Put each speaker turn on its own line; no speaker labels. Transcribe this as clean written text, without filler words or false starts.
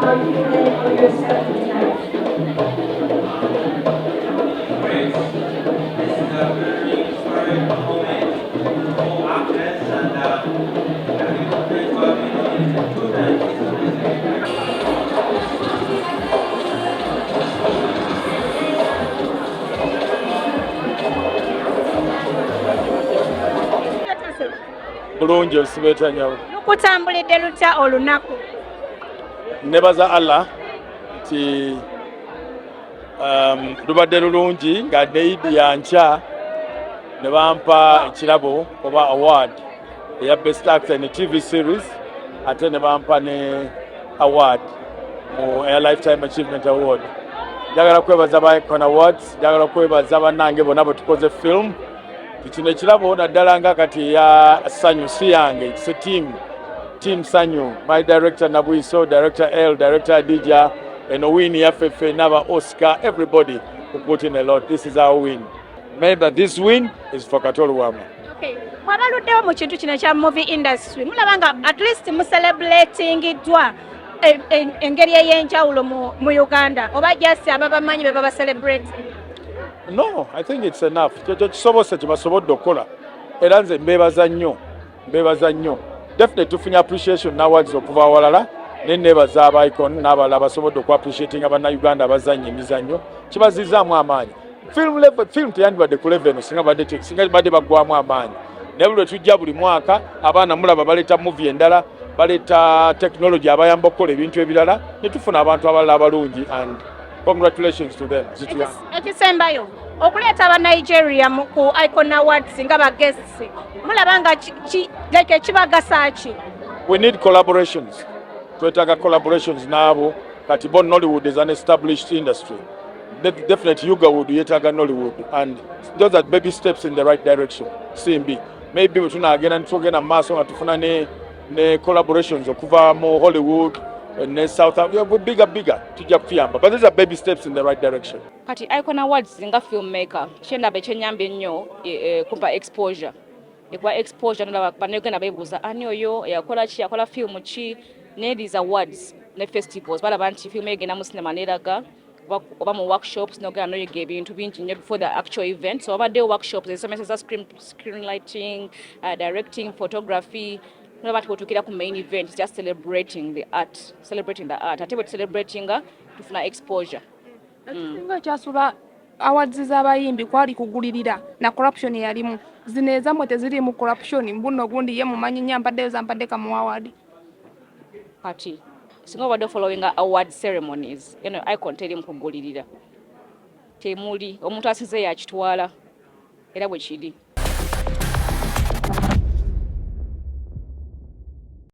How do you feel on your set tonight?
Great. This is a very inspiring moment for all actors and I'm looking forward to have been nominated two times. It's amazing.
Bulungi, osibeeta nyabo.
Lukutambulidde lutya olunaku?
Nebaza Allah nti lubadde lulungi nga ne Idi yankya ne bampa ekirabo oba award eya best actor in a TV series, ate ne bampa ne award mu eya Lifetime Achievement Award. Njagala kwebaza ba Icon Awards, njagala kwebaza bannange bonna bwe tukoze film. Kino ekirabo naddala nga kati eya Sanyu si yange, it's a team Sanyu, my director Nabwiso, director L, director Adija. Eno win yaffe ffenna, ba Oscar, everybody who put in a lot. This is our win. Maybe this win is for Kato Lubwama.
Okay. Mwabaluddewo mu kintu kino ekya movie industry, mulaba nga at least mucelebratingiddwa engeri ey'enjawulo mu Uganda, oba just ababamanyi be baba celebrating?
No, I think it's enough. Kyekyo kisobose kye basobodde okukola, era nze mbeebaza nnyo, mbeebaza nnyo. Definitely tufunye appreciation n'awards okuva awalala, naye neebaza aba Icon n'abalala basobodde okuappreciatinga Bannayuganda abazannya emizannyo. Kibazizaamu amaanyi. Film level, film teyandibadde ku level eno singa badde baggwamu amaanyi. Naye buli lwe tujja buli mwaka, abaana mulaba baleeta movie endala, baleeta technology abayamba okukola ebintu ebirala, ne tufuna abantu abalala abalungi, and congratulations to them. Zituyamba.
Ekisembayo, okuleeta aba Nigeria ku Icon Awards nga ba guests, mulaba nga like ekibagasa ki?
We need collaborations. Twetaaga collaborations n'abo. Kati bo Nollywood is an established industry. Definitely Ugawood yeetaaga Nollywood, and those are baby steps in the right direction. Simbi maybe bwe tunaagenda nitugenda mu maaso nga tufuna ne collaborations okuva mu Hollywood ne South Africa, bigger bigger, tujja kutuyamba, but these are baby steps in the right direction.
Kati Icon Awards nga filmmaker, kyendaba ekyenyamba ennyo kumpa exposure, ekuba exposure nolaba Bannayuganda beebuuza ani oyo, yakola ki, yakola film ki. Ne these awards ne festivals, balaba nti film egenda mu cinema neraga oba mu workshops, nogenda noyiga ebintu bingi nnyo before the actual event. So wabaddewo workshops ezisomeseza screen lighting, directing, photography. Nolaba nti bwetuukira ku main event, just celebrating the art, celebrating the art. Ate bwe tucelebratinga, tufuna exposure.
Ekisinga ekyasula awards z'abayimbi kwali kugulirira na corruption yalimu. Zino ezammwe teziriimu corruption, mbuno gundi ye mumanyi nnyo ampaddeyo zampadde kamuwa award?
Kati singa obadde following award ceremonies, eno Icon teri mu kugulirira, temuli. Omuntu asinze yakitwala, era bwe kiri.